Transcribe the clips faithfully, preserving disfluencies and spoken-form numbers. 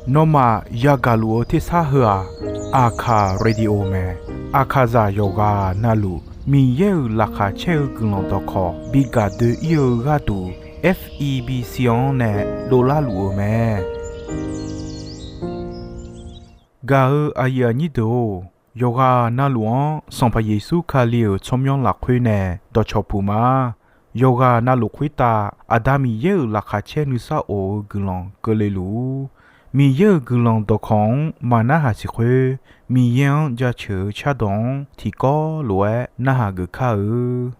Nawmaf yagaq luf-eu tersar heu-aq, Aqkaq Radio mae. Aqkaqzaq yawqghaq navluf Miqyaer-euq laqkhaq caer-eu guiqlanq dawqkawq bi gaq doe-ir-eu gharduq, F E B C-anr nae dovlar luf-eu mae. Gaq-eu aqyuif aqnyir deuq-or, yawqghaq navluf-anr Sanqpaq Yeqsur Kali-euq tsawrmyanr lafkhoer nae dawqcawq puq ma. Yawqghaq navluf khoertav Aqda Miqyaer-euq laqkhaq caer nuisar of-eu guiqlanq keuvle luf-ur. Miqyaer-euq guiqlanq dawqkawq-anr maqnarhaq siq khoer, Miqyaer-anr jaceuq-eu cardawq-anr tiqkawv lof-aer narhaq geuf kar-eu.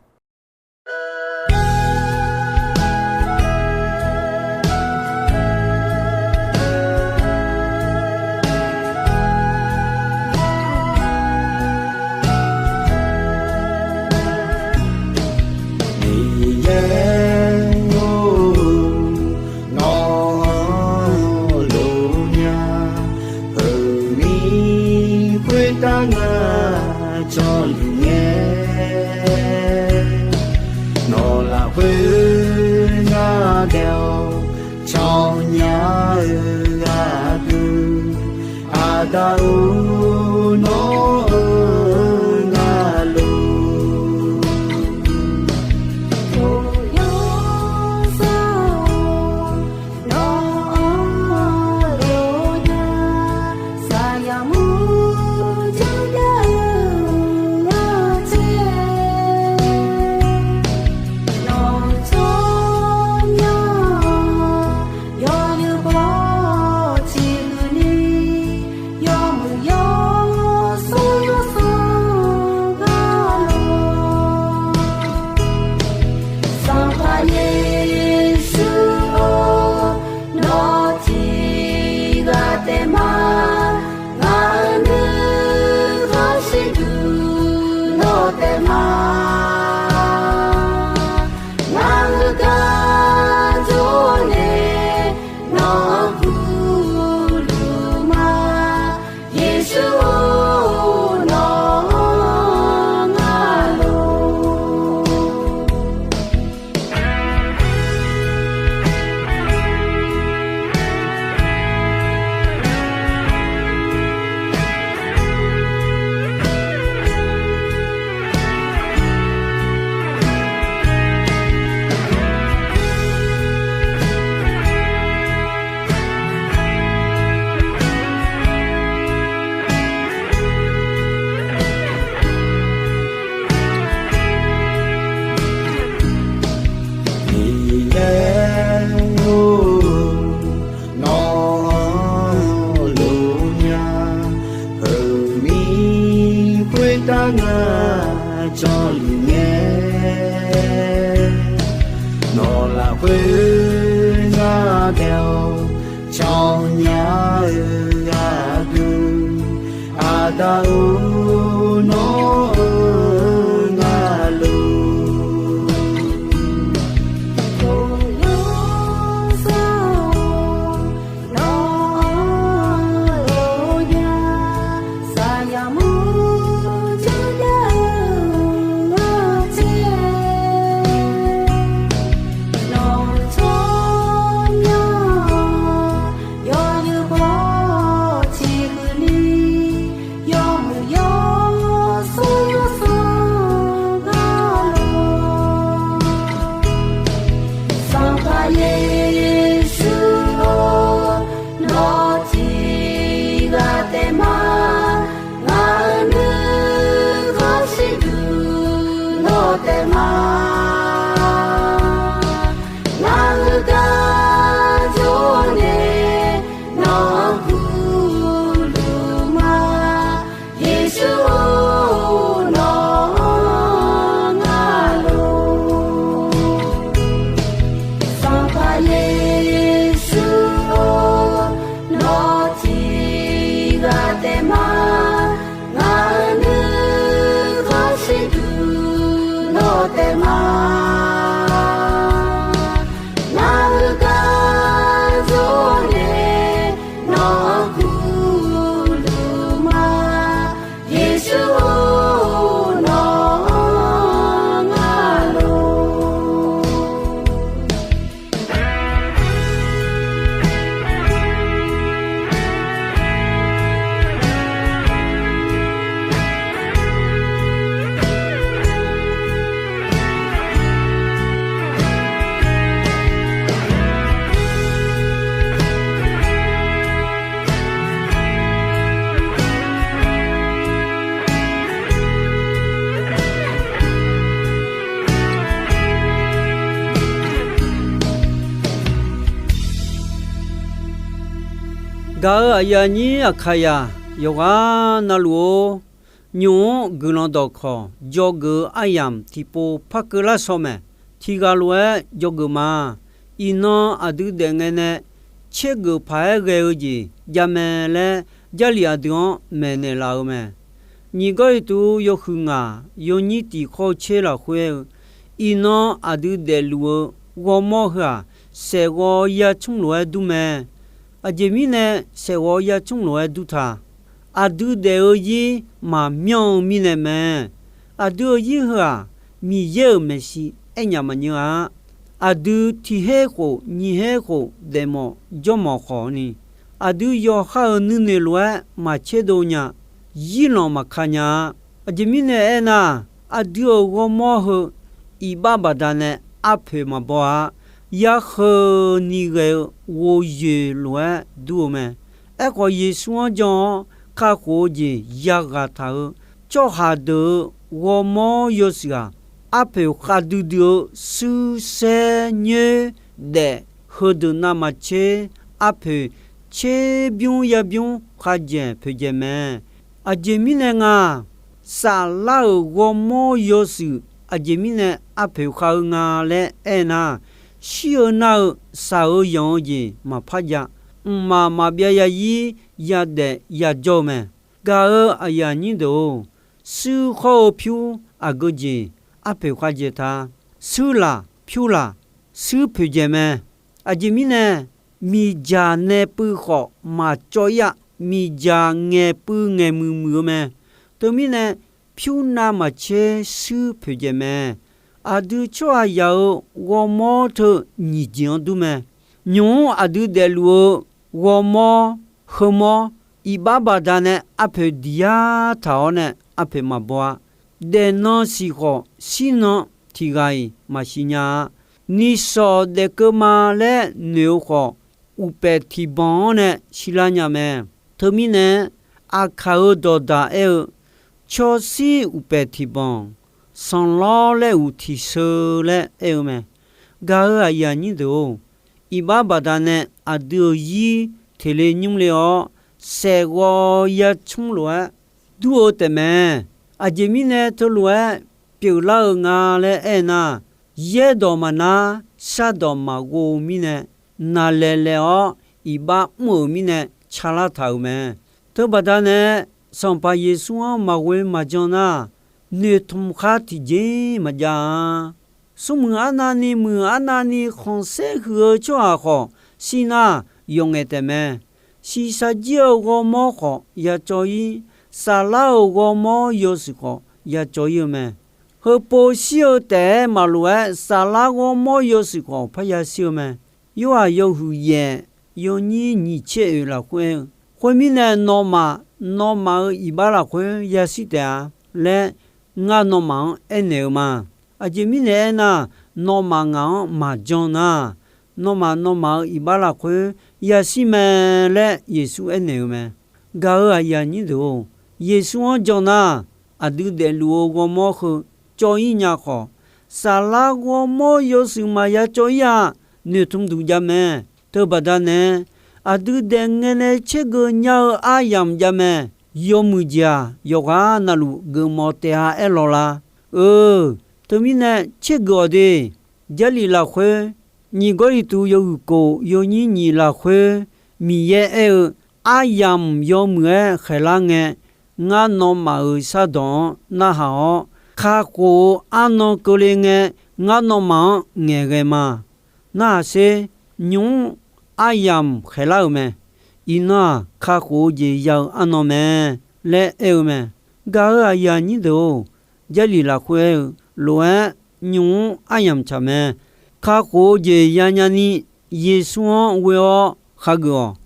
Miqyaer-or, nawq-anr lof nya, heumiq khoertav ngar jawrluf ngae, nawq lafkhoer ngar daef-awr cawnya-eu gharduq, Aqda-or, nawq-anr ngar lof. Yawsanr-or, nawq-anr lof nya, saqyaq mur janrjav-eu gharduq, nawq-euq tsawrmyanr yawzeu baw ciqhuiq ni, yawmuiq yawsanr yawsanr gar lor. Sanqpaq Yeqsur-or, nawq tiqghaq taef ma, ngaq-euq nuikhanr shirduq nawq taef ma. Ngaq-euq gardzaq nae nawq-anr gurluf ma, Yeqsur-or, nawq-anr ngar lof. Miqyaer-or, nawq-anr lof nya, heumiq khoertav ngar jawrluf ngae, nawq lafkhoer ngar daef-awr cawnya-eu gharduq, Aqda-or, nawq-anr ngar lof. Yawsanr-or, nawq-anr lof nya, saqyaq mur janrjav-eu gharduq, nawq-euq tsawrmyanr yawzeu baw ciqhuiq ni, yawmuiq yawsanr Gaq-euq aqyuif aqnyir Aqkaqyaq yawqghaq navluf-or, nymq-mr guiqlanq dawqkawq dzawgeuf-eu aryamq tiqpov par keuvlar shaw mae. Tiqghaq lof-aer dzawgeuf ma. Iqnan aqdui daefngae nae tsergeuf paq-aer ghae-eu jeq javmae laer, Jarlif aqdui-anr maeqnaeq laf-eu mae. Nyiq Gawrliqtu yawhuiq ngaq yawnyir tiq khawr-eu tser lafkhoer-eu, iqnan aqdui daefluf-eu ghawrmawr heu-aq, saeqghawv yacmr lof-aer dur mae. Aqjeq mirnae saeqghawv yacmr lof-aer dur ta. Aqdui daef-eu zir maqmyanr-eu mirnae mae. Aqdui-euq zir heu-aq, Miqyaer-euq maeqshi aernyaf maqnyeur-a. Aqdui tiq her khof nyiq her khof daefmawf jawrmawf khawf ni, aqdui yawqha-euq nuinoeq lof-aer maqtserdov nya, zirlanq maqka nya-a. Aqjeq mirnae aernar, aqdui-euq ghawrmawr heu iqbax baqdanae arpoeq maqbaw-a. Yarkheu ni ghae-eu ghovyoeq lof-aer dur-eu mae. Aerkhawf, Yeqsur-anr jan-awr kakhof-eu jeq yaghaq taq-eu tsawrhaq deuq-euq ghawrmawr yawshuif-aq, arpoeq khavdui dui-eu shuirsaer nyoer daef, heudeuq navmaqtser arpoeq tserbymr yabymr khavjaeq poeqjaeq mae. Aqjeq mirnae nga, saflar-euq ghawrmawr yawshuif aqjeq mirnae arpoeq khav-eu nga laer aernar, shir-eu nar-eu, shaq-eu yanq-eu jeq maqpar jav, mqmaq maqbyav yazir yadaef yajawr-eu mae. Gaq-euq aqyuif aqnyir deuq-or, shuir khawr-eu pyur aqgeu jeq arpoeq khavjaeq ta. Shuir laq pyur laq, shuir poeqjaeq mae. Aqjeq mirnae, miqdzaq nae puiv khawf maqcawv ir-a. Miqdzaq ngaeq puiv ngaeq muiq muiq-eu mae. Teumirnae, pyur navmaqtser shuir poeqjaeq mae. Aqdui tsawrhaqzaq-euq ghawrmawr teu nyiq jeq-anr dur mae. Nymq-mr aqdui daefluf-eu ghawrmawr, heumawr, iqbax baqdanae arpoeq diq yar taq-awr nae arpoeq maqbaw-a. Daefnan siq khawf, shirnan tiq ghaq-iq maqsiq nya-a. Nishawq daefkeuv ma laer noeq-eu khawf, uqpaef tiqbanq-anr nae shirlar nya mae. Teumirnae, Aqkaq-euq dawqdaq aer-eu, Tsawrshir uqpaef tiqbanq, sanqlawr laer uq tiqsheu laer aer-eu mae. Gaq-euq aqyuif aqnyir deuq-or, iqbax baqdanae aqdui-euq zir teqle nymr le-awr, saeqghawv yacmr lof-aer dur-eu taefmae. Aqjeq mirnae teulof-aer pyeuflar-eu nga laer aernar, yaerdawq maqnar, shardawq maqghov mirnae, naqlaeq laeq-awr iqbax mr-euq mirnae calar taq-euq mae. Teubaqda nae, Sanqpaq Yeqsur-anr maqghoe maqjan nar, noeqtmq khar tiqjeq maqjav-a. Smrmuiq arnavni muiq arnavni khanqsaer huiq-eu tsawrhaq khawf, shir nar yawf ngaef taefmae. Shiqshaq jir-eu ghawrmawr khawf yacawv ir, saflar-euq ghawrmawr yawshuif khawf yacawv ir-eu mae. Heupov shir-eu taef-aer maqlof-aer, saflar ghawrmawr yawshuif khawf parya shir-eu mae. Yorhaq yawhuiq yaef yawnyir nyiq tser oeq lafkhoer aer-eu, Khoermirnae, nawmaf, nawmaf-euq iqbax lafkhoer yashir taef-a laer, ngar nawmaf-anr aernaeq-eu ma. Aqjeq mirnae aernar, nawmaf ngaq-anr maqjan nar, nawmaf, nawmaf-euq iqbax lafkhoer yashir mae laer Yeqsur aernaeq-eu mae. Gaq-euq aqyuif aqnyir deuq-or, Yeqsur-anr jan nar, aqdui daefluf-eu ghawrmawr heu cawv ir nya khawf, saflar ghawrmawr yawshuif maqya cawv ir-a. Noeqtmq duq jav mae. Teubaqda nae, aqdui daef ngae nae tsergeuf nya-eu aryamq jav mae. Yawmuiq jeq-aq, yawqghaq navluf geufmawf taef-a aer lawq la. Eu, teumirnae tsergeuf-awq de. Jarlif lafkhoer, nyiq Gawrliqtu yawhuiq kof yawnyir nyiq lafkhoer, Miqyaer aer-eu, aryamq yawmuiq-aer khaeqlar ngae, ngar nawmaf-euq shardawq-anr narhaq-awr, kakhof-eu arnan keuvle ngae, ngar nawmaf-anr ngaeqghae ma. Narhaq sher, nymq-mr aryamq khaeqlar-euq mae. Iqnan-aq, kakhof-eu jeq ya-eu arnan mae laer aer-eu mae. Gaq-euq aqyuif aqnyir deuq-or, Jarlif lafkhoer aer-eu lof-aer, nymq-mr aryamq tsaq mae. Kakhof-eu jeq yanya ni Yeqsur-anr ghoe-awr khageuf-awq.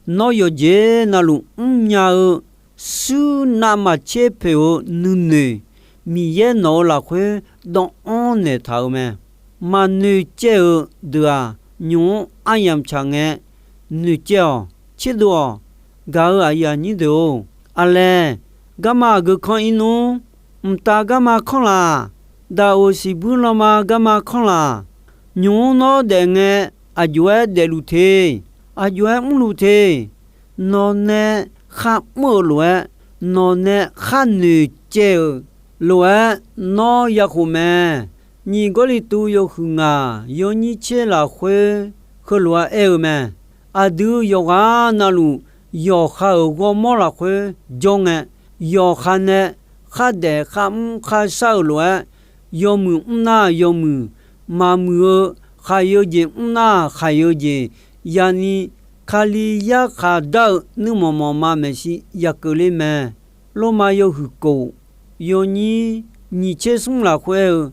Nawr yawqjeq navluf mrnya-eu shuir navmaqtser poeq-eu nuinoeq, Miqyaer nawq-eu lafkhoer dawvanr naeqtaq-euq mae. Maqnoeqcaev-euq deuq-aq, nymq-mr aryamq tsaq ngae, noeqcaev-awq, tserdov-awq. Gaq-euq aqyuif aqnyir deuq-or, aqlaeq, garma aqgeu kan ir nmr, mqtav garma kanr laq, daqoq siqbuir lanma garma kanr laq, nymq-mr nawr daef ngae, aqjox-aer daefluf te, aqjox-aer mrluf te, nawqnae kharmr-euq lof-aer, nawqnae khar noeqcaev-euq lof-aer nawr ya khof mae. Nyiq Gawrliqtu yawhuiq ngaq yawnyir tser lafkhoer heulof-aer aer-eu mae. Aqdui yawqghaq navluf yawqha-euq ghawrmawr lafkhoer jawr ngae, yawqha nae khardaef kharmr kharshar-euq lof-aer, yawmuiq mrnar yawmuiq, maqmuiq-eu khaiq-eu jeq mrnar khaiq-eu jeq, ya'ni Kali yarkhaq dar-eu nuirmanq manqma maeqshi yakeuvler mae. Lormav yawhuiq kof yawnyir nyiq tser smr lafkhoer aer-eu,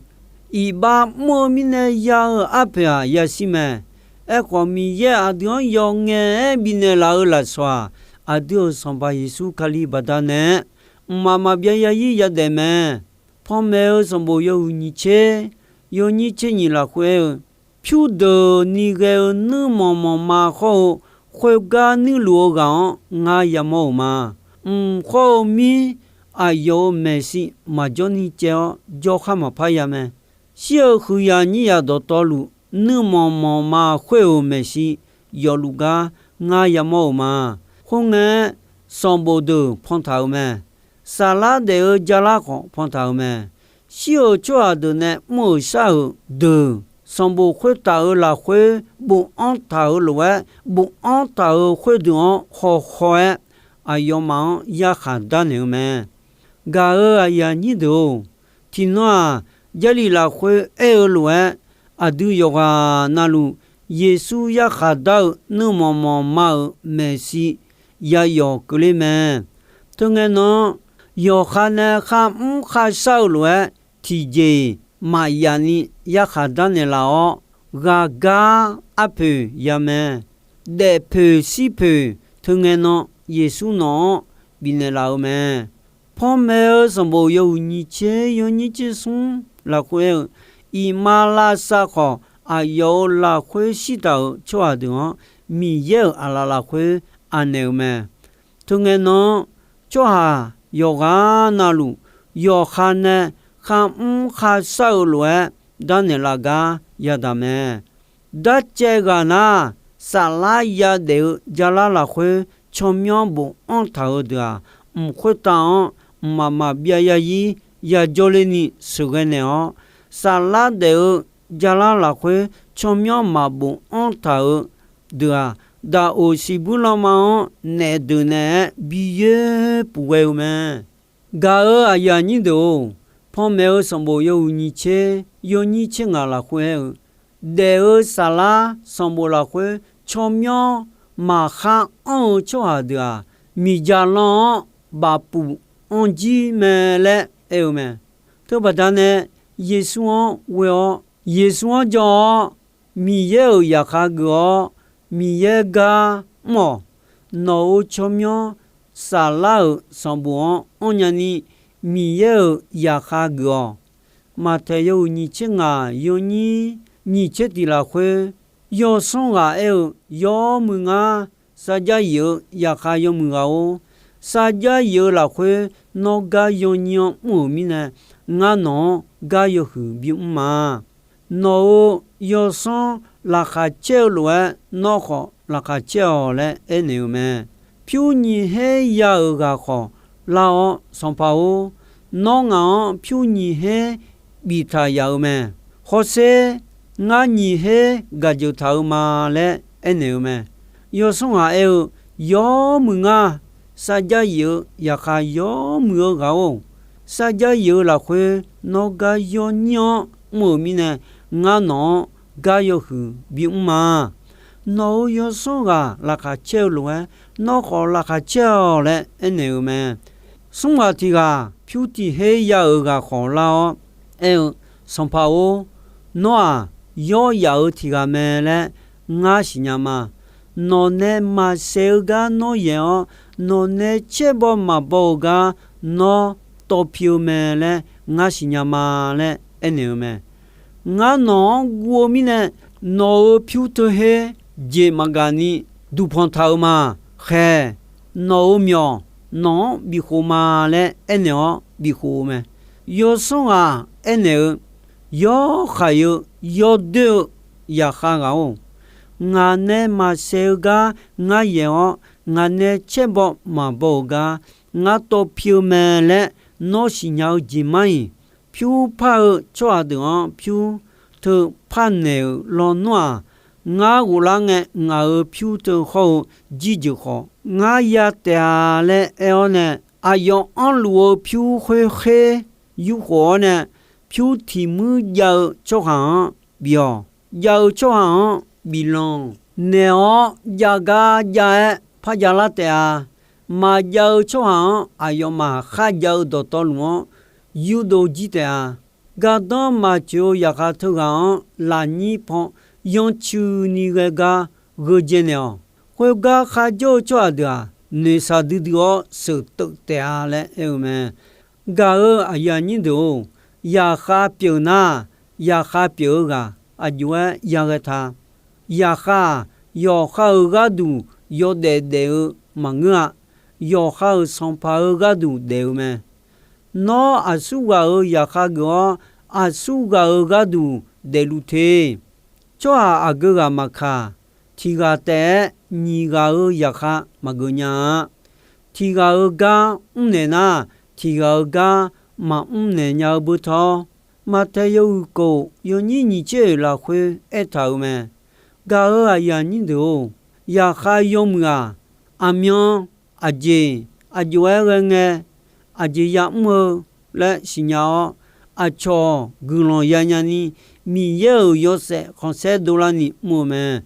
iqbax mr-eu mirnae ya-eu arpoeq-aq yashir mae. Aerkhawf, Miqyaer aqdui-anr yawf ngaef-aer bifnaeq laf-eu lafsawq-aq, aqdui-euq Sanqpaq Yeqsur Kali baqdanae-aer mqmaq maqbyav yazir yadaef mae. Panmaeq-eu sanqbof yawhuiq nyiq tser yawnyir tser nyiq lafkhoer aer-eu, pyurdeuqni ghae-eu nuirmanq manqma hawr-eu, khoergar nuirluf-eu ghaq-anr ngar yamawr-euq ma. Mq khawr-eu mir aqyawf-euq maeqshi maqjawr ni caev-awr jawrkhar maqpar ya mae. Shir-euq huiqyaq nyir yaq dawqtawvluf, nuirmanq manqma khoer-euq maeqshi yawfluf gar ngar yamawr-euq ma. Khoerngae, sanqbof deuq pantaq-euq mae. Saflar daef-eu jalar khawf pantaq-euq mae. Shir-euq tsawrhaq deuq nae mr-euq shar-euq deuq, sanqbof khoertaf-euq lafkhoer bofanr taq-euq lof-aer, bofanr taq-euq khoerdeuq-anr hawkhaw-aer, aqyawfmaf-anr yarkhaq darnaeq-eu mae. Gaq-euq aqyuif aqnyir deuq-or, tiqnan-aq, Jarlif lafkhoer aer-eu lof-aer, aqdui yawqghaq navluf Yeqsur yarkhaq dar-eu nuirmanq manqma-euq maeqshi yayawf keuvler mae. Teungae nan-anr, yawqha nae kharmr kharshar-eu lof-aer, tiqjeq-iq maqyaf ni yarkhaq darnaeq laf-awr, ghaqgar arpoeq ya mae. Daefpoeq shirpoeq teungae nan Yeqsur nawq-anr bifnaeq laf-eu mae. Panmaeq-eu sanqbof yawhuiq nyiq tser yawnyir tser smr lafkhoer aer-eu, iqmalavshav khawf, aqyawf-euq lafkhoer shirtaq-euq tsawrhaq deuq-anr Miqyaer-euq aqlaf lafkhoer anaeq-eu mae. Teungae nan-anr, tsawrhaq yawqghaq navluf, yawqha nae kharmr kharshar-eu lof-aer darnaeq laf gar yadaq mae. Darcaev ghaq nar, saflar yadaef-eu jalar lafkhoer tsawrmyanr bofanr taq-euq deuq-aq, mq khoertav-anr mqmaq maqbyav yazir yajawr lerni sheuqghae naeq-awr, saflar daef-eu jalar lafkhoer tsawrmyanr maqbofanr taq-euq deuq-aq, daqoq siqbuir lanma-anr naef deuq naeq-aer bi yoer puf ghae-eu mae. Gaq-euq aqyuif aqnyir deuq-or, panmaeq-eu sanqbof yawhuiq nyiq tser yawnyir tser ngaq lafkhoer aer-eu, daef-eu saflar sanqbof lafkhoer tsawrmyanr maqkhar anr-eu tsawrhaq deuq-aq, miqdzaq lan-anr bafpuf anr jir mae laer aer-eu mae. Teubaqda nae Yeqsur-anr ghoe-awr, Yeqsur-anr jan-awr, Miqyaer-euq zaqkhav geuf-awr, Miqyaer gar mr-awq. Nawq-euq tsawrmyanr saflar-euq sanqbof-anr anrnya ni, Miqyaer-euq zaqkhav geuf-awq. Maqtaeq yawhuiq nyiq tser ngaq yawnyir nyiq tser tiq lafkhoer, yawsanr ghaq aer-eu, Yawmuiq ngar sarjax yif-eu zaqkhav yawmuiq ghaq-or, sarjax yif-eu lafkhoer nawr gar yawnyir-anr mr-euq mirnae, ngar nawq-anr gar yawhuiq bimr ma. Nawq-euq yawsanr laqkhaq caer-eu lof-aer nawr khawf laqkhaq caer-awq laer aernaeq-euq mae. Pyur nyiq her ya-euq ghaq khawf lar-awr, Sanqpaq-or, nawr ngaq-anr pyur nyiq her biftaq yaf-eu mae. Hawsher, ngar nyiq her gaqjeuq taq-eu ma laer aernaeq-eu mae. Yawsanr ghaq aer-eu, Yawmuiq ngar sarjax yif-eu zaqkhav yawmuiq-eu ghaq-or, sarjax yif-eu lafkhoer nawr gar yawnyir-anr mr-euq mirnae, ngar nawq-anr gar yawhuiq bimr ma. Nawq-euq yawsanr ghaq laqkhaq caer-eu lof-aer, nawr khawf laqkhaq caer-awq laer aernaeq-euq mae. Smr ghaq tiq ghaq pyur tiq her ya-euq ghaq khawf lar-awr aer-eu, Sanqpaq-or, nawr-aq, yawr yaf-eu tiq ghaq mae laer ngar siqnya ma. Nawq nae maqsaef-eu gar nawr yaeq-awr, nawq nae caer baw maqbaw-euq gar nawr tawv pi-eu mae laer ngar siqnya ma laer aernaeq-eu mae. Ngar nawq-anr guv-eu mirnae, nawq-euq pyur teu her jeq maqgaq ni duqpanq taq-eu ma. Khaeq, nawq-euq myawq nawq-anr bifkhof ma laer aernaeq-awr bifkhof-eu mae. Yawsanr ghaq aernaeq-eu, Yawr khaiq-eu yawdoer-eu zaqkhav ghaq-or, ngaq nae maqsaef-eu gar ngar yaeq-awr, Ngaq nae caer baw maqbaw-euq gar ngar tawv pi-eu mae laer nawr siqnya-eu jeq mar-iq, pyur par-eu tsawrhaq deuq-anr pyur teu par naeq-euq lawnmr-aq, ngar ghoflar ngae ngaq-euq pyur teu hawr-eu jirjeuq khawf, ngar ya taef-a laer aer-awr nae, aqyawf anrluf-eu pyur khoerkher yurkhof-awr nae, pyur tiq muir jav-eu tsawrhaq-anr bif-awq. Jav-eu tsawrhaq-anr biflanq naeq-awr, jav gar jav-aer par javlar taef-a. Maqjav-eu tsawrhaq-anr aqyawfmaf kharjav-eu dawqtawvluf-anr yurdov jir taef-a. Gardanr maqtsoeq-eu zaqkhav teughaq-anr lafnyir pan yancuini ghae gar gheudzae naeq-awq. Khoergar kharjawr-eu tsawrhaq deuq-aq, noeqshaq duidui-awr sheuqteuf taef-a laer aer-eu mae. Gaq-euq aqyuif aqnyir deuq-or, zaqkhav pyeuf nar, zaqkhav pyeuf-eu ghaq aqjox-aer yaghae ta. Zaqkhav-aq, yawqha-euq gharduq yawdaef daef-eu maqngeur-a. Yawqha-euq sanqpaq-eu gharduq daef-eu mae. Nawr aqsurghaq-euq zaqkhav geuf-awr, aqsurghaq-euq gharduq daefluf te. Tsawrhaq aqgeu ghaq maqkaq, tiq ghaq taef-aer nyiq ghaq-euq zaqkhav maqgeuf nya-a. Tiq ghaq-euq gar mrnaeq nar, tiq ghaq-euq gar maqmr naeq nya-eu beu tawr, Maqtaeq yawhuiq kof yawnyir nyiq tser oeq lafkhoer aertaq-euq mae. Gaq-euq aqyuif aqnyir deuq-or, zaqkhav yawmuiq-aq, aqmyan, aqjeq, aqjox-aer ghae ngae, aqjeq ya'mr-eu laer siqnya-awr, aqcawq guiqlanq yanya ni, Miqyaer-euq yawshaef khanqsaer dovlar ni mr-eu mae.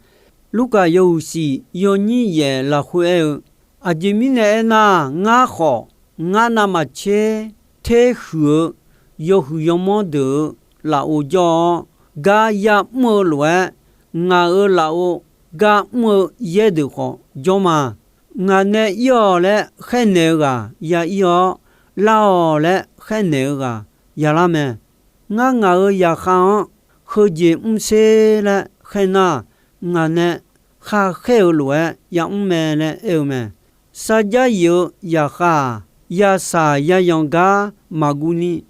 Lurkaf yawhuiq shif yawnyir yaef lafkhoer aer-eu, Aqjeq mirnae aernar, ngar khawf, ngar navmaqtser ter huiq-eu yawhuiq yawmanr deuq-euq lafov jawr-awr, gar ya'mr-eu lof-aer, ngaq-euq lafov gar mr-eu yaer deuq khawf jawr ma. Ngaq nae ir-awq laer khaernaeq-eu ghaq ya ir-awr, lar-awq laer khaernaeq-eu ghaq ya lar mae. Ngar ngaq-euq zaqkhav-anr heujeq mr sher laer khaer nar, ngaq nae khar khaer-eu lof-aer ya'mr mae laer aer-eu mae. Sarjax yif-eu zaqkhav-aq, yashaq yayanq gar maqguv ni,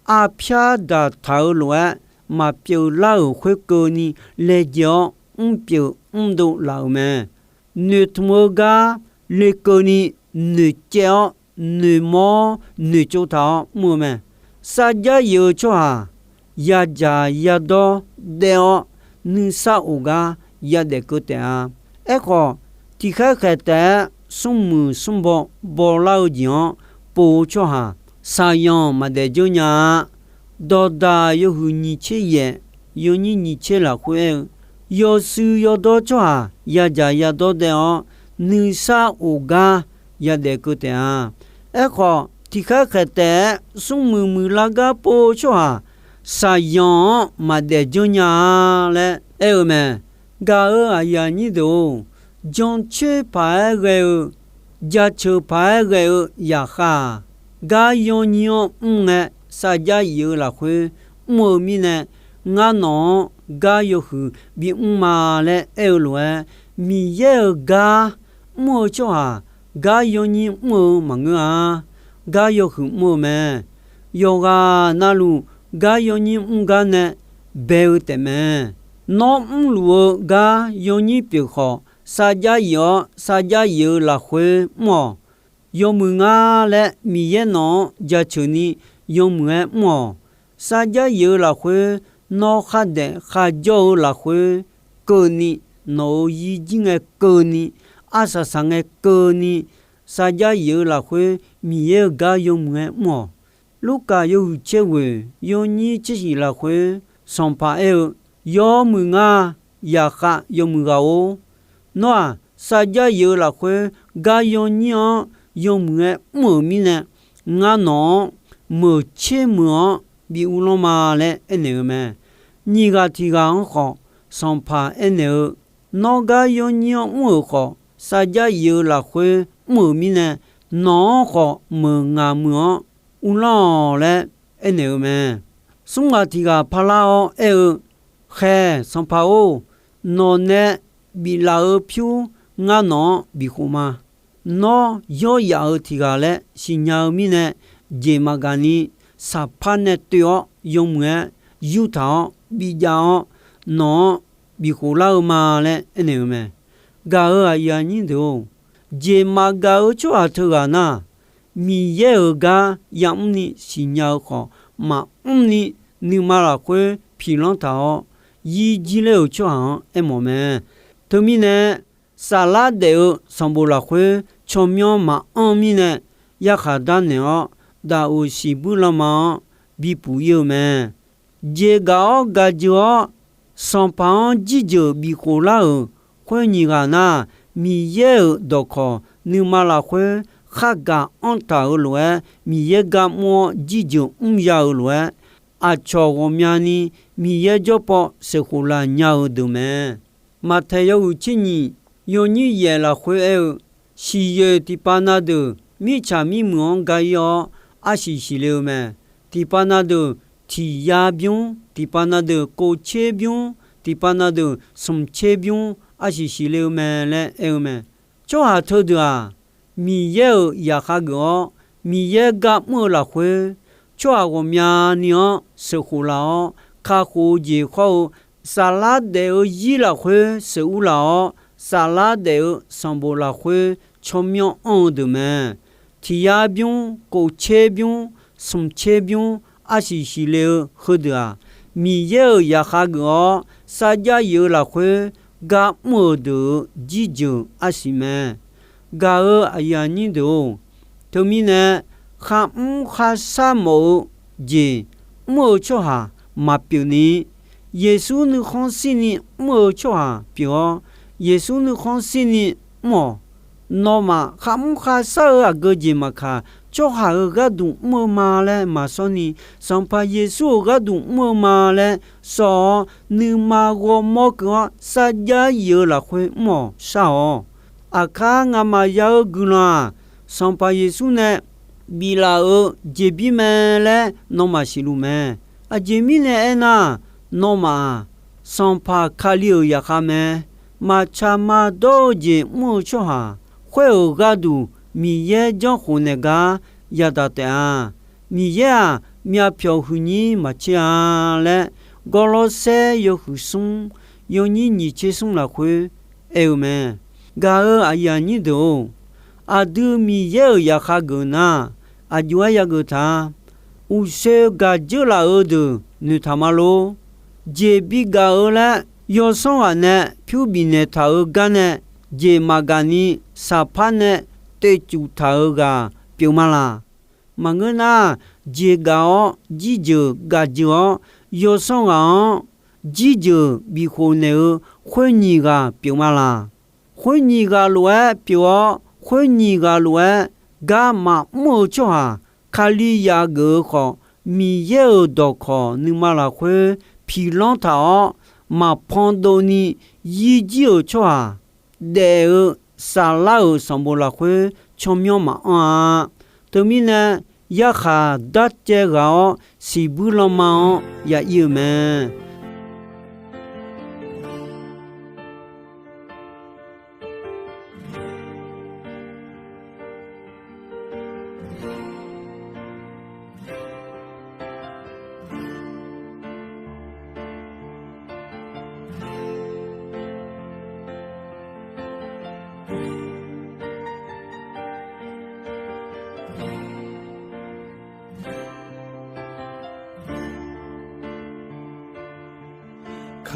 arpyar daqtaq-eu lof-aer maqpyeuf lar-euq khoerkeuvni laejae-awr mrpyeuf mrdov laf-euq mae. Noeqtmq-eu gar lekeuvni noeqcaev-awr, noeqmawr noeqtsov taq-awr mr-eu mae. Sarjax yif-eu tsawrhaq yadzaq yadawr daef-awr, nuisar of gar yadaef keuv taef-a. Aerkhawf, tiqkhaer khaeq taef-aer smrmuiq smrbaw bawlar-eu jeq-anr pov-eu tsawrhaq, shaqzanq maqdaef dzeur nya-a. Dawqdaq yawhuiq nyiq tser yaef, yawnyir nyiq tser lafkhoer aer-eu, yawshuif yawdawr tsawrhaq yadzaq yadawr daef-awr, nuisar of gar yadaef keuv taef-a. Aerkhawf, tiqkhaer khaeq taef-aer smrmuiq muiqlar gar pov-eu tsawrhaq, shaqzanq-anr maqdaef dzeur nya-a laer aer-eu mae. Gaq-euq aqyuif aqnyir deuq-or, jancoer paq-aer ghae-eu, jaceuq paq-aer ghae-eu zaqkhav-aq, gar yawnyir-anr mr ngae, sarjax yif-eu lafkhoer mr-eu mirnae, ngar nawq-anr gar yawhuiq bimr ma laer aer-eu lof-aer, Miqyaer-euq gar mr-eu tsawrhaq, gar yawnyir mr-eu maqngeur-a. Gar yawhuiq mr-eu mae. Yawqghaq navluf gar yawnyir mr gar nae bae-eu taefmae. Nawr mrluf-eu gar yawnyir pyeuf khawf, sarjax yif-awr sarjax yif-eu lafkhoer mr-awq. Yawmuiq ngar laer Miqyaer nawq-anr jaceuq ni yawmuiq-aer mr-awq. Sarjax yif-eu lafkhoer, nawr khardaef kharjawr-eu lafkhoer keuvni, nawq-euq yir jir ngae keuvni, arsaq saq ngae keuvni, sarjax yif-eu lafkhoer Miqyaer-euq gar yawmuiq-aer mr-awq. Lurkaf yawhuiq tser ghoeq yawnyir tser shif lafkhoer, Sanqpaq aer-eu, Yawmuiq ngar, zaqkhav yawmuiq ghaq-or, nawr-aq, sarjax yif-eu lafkhoer gar yawnyir-anr yawmuiq-aer mr-euq mirnae, ngar nawq-anr meuq tser meuq-anr bi uvlanr ma laer aernaeq-eu mae. Nyiq ghaq tiq ghaq-anr khawf, Sanqpaq aernaeq-eu, Nawr gar yawnyir-anr mr-euq khawf, sarjax yif-eu lafkhoer mr-euq mirnae, nawq-anr khawf meuq ngaq meuq-anr uvlanr-awq laer aernaeq-eu mae. Smr ghaq tiq ghaq parlar-awr aer-eu, Khaeq Sanqpaq-or, nawq nae biflaf-eu pyur ngar nawq-anr bikhof ma. Nawr yawryaf-euq tiq ghaq laer siqnya-eu mirnae, jeq maqgaq ni saqpar nae toev-awr yawmuiq-aer yurtaq-awr bijav-awr, nawq-anr bikhof lar-eu ma laer aernaeq-eu mae. Gaq-euq aqyuif aqnyir deuq-or, Jeq maqgaq-eu tsawrhaq teughaq nar, Miqyaer-euq gar yamr ni siqnya-eu khawf, maqmr ni nuima lafkhoer piqlanr taq-awr, yir jir ler-euq tsawrhaq-anr aermawf mae. Teumirnae, saflar daef-eu sanqbof lafkhoer tsawrmyanr maqanr mirnae, yarkhaq darnaeq-awr, daqoq siqbuir lanma-anr bipuf ir-eu mae. Jeqgaq-awr gaq jeuq-awr, Sanqpaq-anr jirjeuq bifkhof lar-euq khoer nyiq ghaq nar, Miqyaer-euq dawqkawq nuima lafkhoer khargaq anr taq-euq lof-aer, Miqyaer gar mr-awr jirjeuq mrya-eu lof-aer, aqcawq ghawqmyani Miqyaer jawrpaw sheuqkhof laf nya-eu deuq mae. Maqtaeq yawhuiq tser nyiq yawnyir yaef lafkhoer aer-eu, siqyoeq tiqpav na deuq mirtsaq mirmuiq-anr ga ir-awr, arsiq siqle-eu mae. Tiqpav na deuq tiq yar bymr, tiqpav na deuq kov tser bymr, tiqpav na deuq smq tser bymr arsiq siqle-eu mae laer aer-eu mae. Tsawrhaq teudeuq-aq, Miqyaer-euq zaqkhav geuf-awr, Miqyaer gar mr-eu lafkhoer, tsawrhaq ghawqmyani-anr sheuqkhof laf-awr, kakhof-eu jeq khawr-eu, saflar daef-eu zir lafkhoer sheuqur laf-awr, saflar daef-eu sanqbof lafkhoer tsawrmyanr anr-eu deuq mae. Tiq yar bymr, kov tser bymr, smq tser bymr arsiq siqle-eu heudeuq-aq, Miqyaer-euq zaqkhav geuf-awr sarjax yif-eu lafkhoer gar mr-euq deuq-euq jirjeuq arsiq mae. Gaq-euq aqyuif aqnyir deuq-or, teumirnae kharmr kharshar mawf-eu jeq mr-eu tsawrhaq maqpyeuf ni, Yeqsur nuikhanr shirni mr-eu tsawrhaq pyeuf-awr, Yeqsur nuikhanr shirni mr-awq. Nawmaf kharmr kharshar-eu aqgeu jeq maqkaq, tsawrhaq-euq gharduq mr-eu ma laer maqshawr ni, Sanqpaq Yeqsur-euq gharduq mr-eu ma laer shawr-awr, nuima ghawrmawr keuv-awr sarjax yif-eu lafkhoer mr-awq shar-awq. Aqkar ngamaf ya-eu guiqlanq-aq, Sanqpaq Yeqsur nae biflaf-euq jeqbir mae laer nawmaf siqluf mae. Aqjeq mirnae aernar, nawmaf-aq, Sanqpaq Kali-euq zaqkhav mae. Maqtsaq maqdawr-eu jeq mr-eu tsawrhaq khoer-euq gharduq Miqyaer janrkhof naeq gar yadaq taef-a. Miqyaer-aq, myavpyawq huiqnyir maqtser-a laer, Gawrlawrsaer yawhuiq smr yawnyir nyiq tser smr lafkhoer aer-eu mae. Gaq-euq aqyuif aqnyir deuq-or, aqdui Miqyaer-euq zaqkhav geuf nar, aqjox-aer yageuf taq-a. Uqshoe gaq dzeur laf-eu deuq noeqtaq ma lor. Jeqbi gaq-eu laer yawsanr ghaq nae pyur bifnaeq taq-euq gar nae, jeq maqgaq ni saqpar nae toeqcuf taq-euq ghaq pyeuf ma laq? Maqngeur nar, jeqgaq-awr jirjeuq gaq jeuq-awr, yawsanr ghaq-anr jirjeuq bifkhof naeq-eu khoer nyiq ghaq pyeuf ma laq? Khoer nyiq ghaq lof-aer pyeuf-awr, khoer nyiq ghaq lof-aer gar maqmr-eu tsawrhaq, Kalizaq geuf-eu khawf, Miqyaer-euq dawqkawq nuima lafkhoer piqlanr taq-awr, maqpan dovni yir jir-euq tsawrhaq, daef-eu saflar-euq sanqbof lafkhoer tsawrmyanr maqanr-a. Teumirnae, yarkhaq darcaev ghaq-awr siqbuir lanma-anr ya ir-eu mae.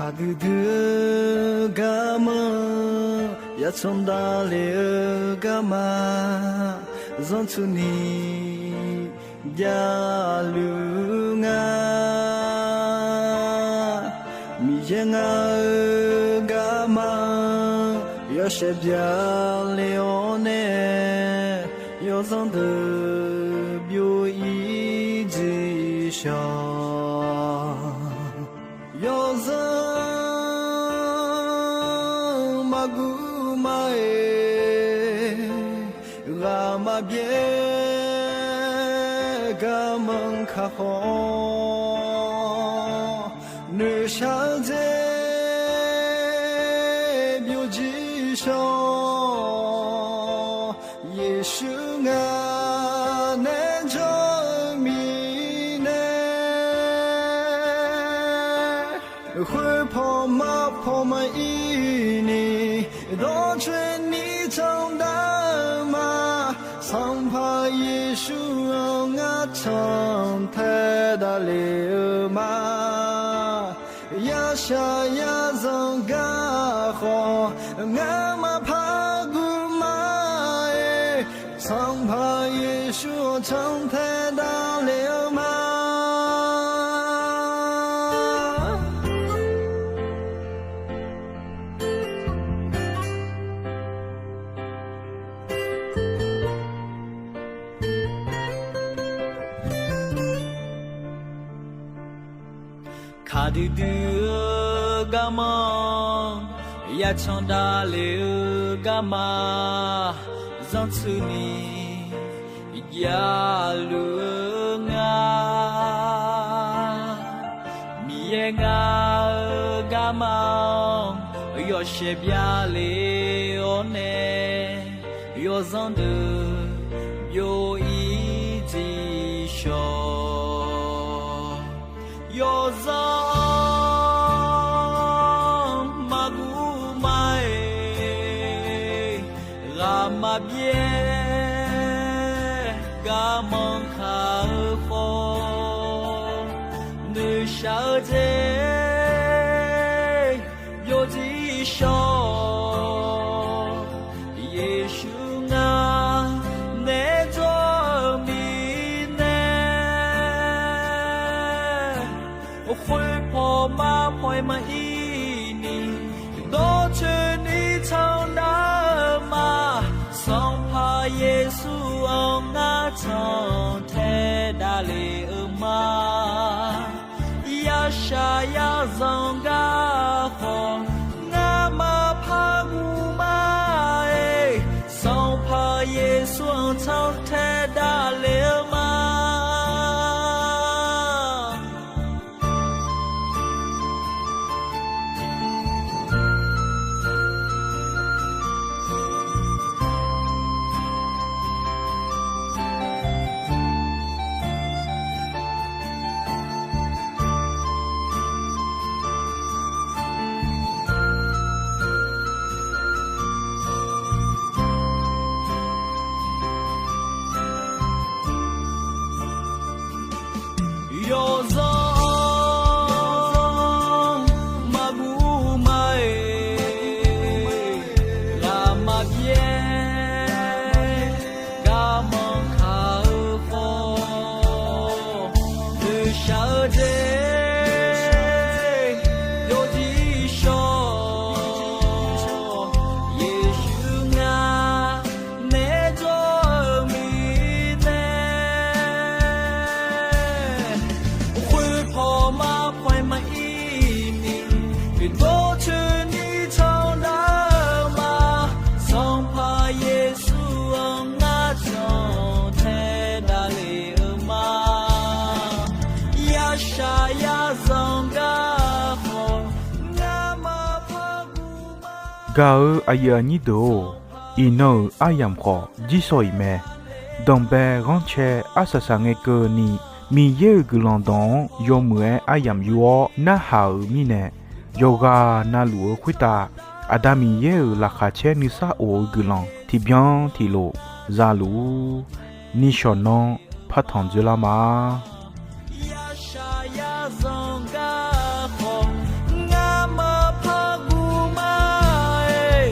Kaqdui dui-eu garma, yatsanr davle-eu garma, zanrtsuini javluf nga. Miqyaer ngar-eu garma, yawshaef byaqle-awr nae, yawzanr deuq byov-ir dzuishawq. Yawzanr maqguv maqghae, ghaq maqbyaer garmanr kakhof, noeqshaq dzer byovjir shawr. Yeqsur ngaq nae janr-eu mirnae, khoerpaw maqpaw maqir ni, dawrcoeni candav Sanqpaq Yeqsur-anr ngar cantae davlef-eu ma. Yashaq yazanq gar khawf, ngar maqpar guv ma-aer, Sanqpaq Yeqsur-anr cantae davlef-eu ma. Kaqdui dui-eu garma, yacan davlef-eu garma, zanrtsuini javluf-eu nga. Miqyaer ngar-eu garma-anr yawshaef byavlef-awr nae, yawzanr deuq byov-ir dziq shawq. Yawzanr maqguv ma-aer, ghaq maqbyaer garmanr kaq-eu khawf, noeqshaq-eu jeq byov dziq shawq. Yeqsur ngar naeq-aer jawr-eu mirnae, khoerpaw marpaw-aer maqir ni, dawrcoeni candav-eu ma. Sanqpaq Yeqsur-anr ngar cantae davlef-eu ma. Yashaq yazanq gar khawf, ngar maqpar guv ma-aer, Sanqpaq Yeqsur-anr cantae davlef-eu ma. Yawzanr maqguv ma-aer, ghaq maqbyaer garmanr kaq-eu khawf, noeqshaq-eu jeq byov dziq shawq. Yeqsur ngar naeq-aer jawr-eu mirnae, khoerpaw marpaw-aer maqir ni, dawrcoeni candav-eu ma. Sanqpaq Yeqsur-anr ngar cantae davlef-eu ma. Yashaq yazanq gar khawf, ngar maqpar guv ma. Gaq-eu aqyuif aqnyir deuq-or, iqnan-euq aryamq khawf jirsawq iq mae. Danqbae ghanrcae arsaq saqngae keuvni, Miqyaer-euq guiqlanq dawq-anr yawmuiq-aer aryamq yur-awr narhaq-euq mirnae, yawqghaq navluf-eu khoertav Aqda Miqyaer-euq laqkhaq caer nuisar of-eu guiqlanq tiqbyan tiqlof zaluf-ur. Nishawq nanr partanq dzoerlar ma. Yashaq yazanq gar khawf, ngar maqpar guv ma-aer,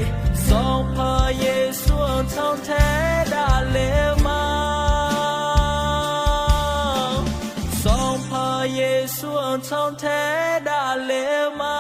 Sanqpaq Yeqsur-anr cantae davlef-eu ma. Sanqpaq Yeqsur-anr cantae davlef-eu ma.